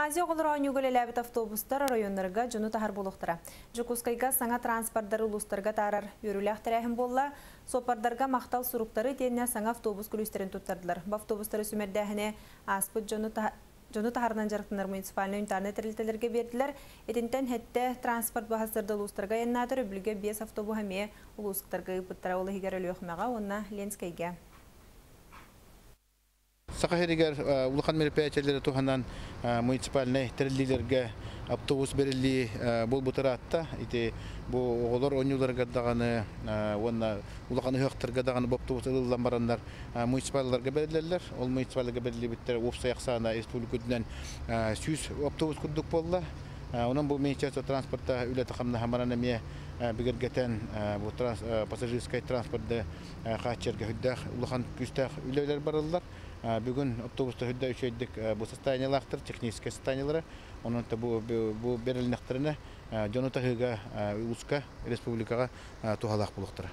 Азия оҕолоро оонньууга үлэлээбит автобустар оройуоннарга дьону таһар буолуохтара. Дьокуускайга саҥа транспордары улуустарга таарар үөрүүлээх тэрээһин буолла. Суоппардарга махтал суруктары итиэннэ саҥа автобус күлүүстэрин туттардылар. Бу автобустары сүүмэрдээһини ааспыт дьону таһарынан дьарыктанар муниципальнай унитарнай тэрилтэлэргэ биэрдилэр. Итинтэн хэттэ транспорт баһастарда улуустарга айаннаатар өбүлгэ 5 автобус эмиэ улуустарга ыыппыттара, ол иһигэр Өлүөхүмэҕэ уонна Ленскэйгэ. Саха сиригэр улахан мероприятиелери туһанан муниципальнай тэриллиилэргэ автобус бэриллии буолбут ыраатта. Ити бу оҕолор оонньууларыгар даҕаны уонна улахан ыһыахтарга даҕаны бу автобус ылыллан бараннар муниципалларга бэриллэллэр. Ол муниципалларга бэриллибиттэр уопсай ахсаана республика үрдүнэн 100 автобус курдук буолла. Онон бу Министерство транспорта үлэтэ-хамнаһа баран эмиэ бигэргэтэн бу пассажирскай транспорты хааччыйарга сүрдээх улахан күүстээх үлэлэр бараллар. Бүгүн автобустар сүрдээх үчүгэйдик бу состояниелаахтар, техническэй состояниелара. Онон бу бу бэрилинэхтэринэ дьону таһыыга улууска, республикаҕа туһалаах буолуохтара.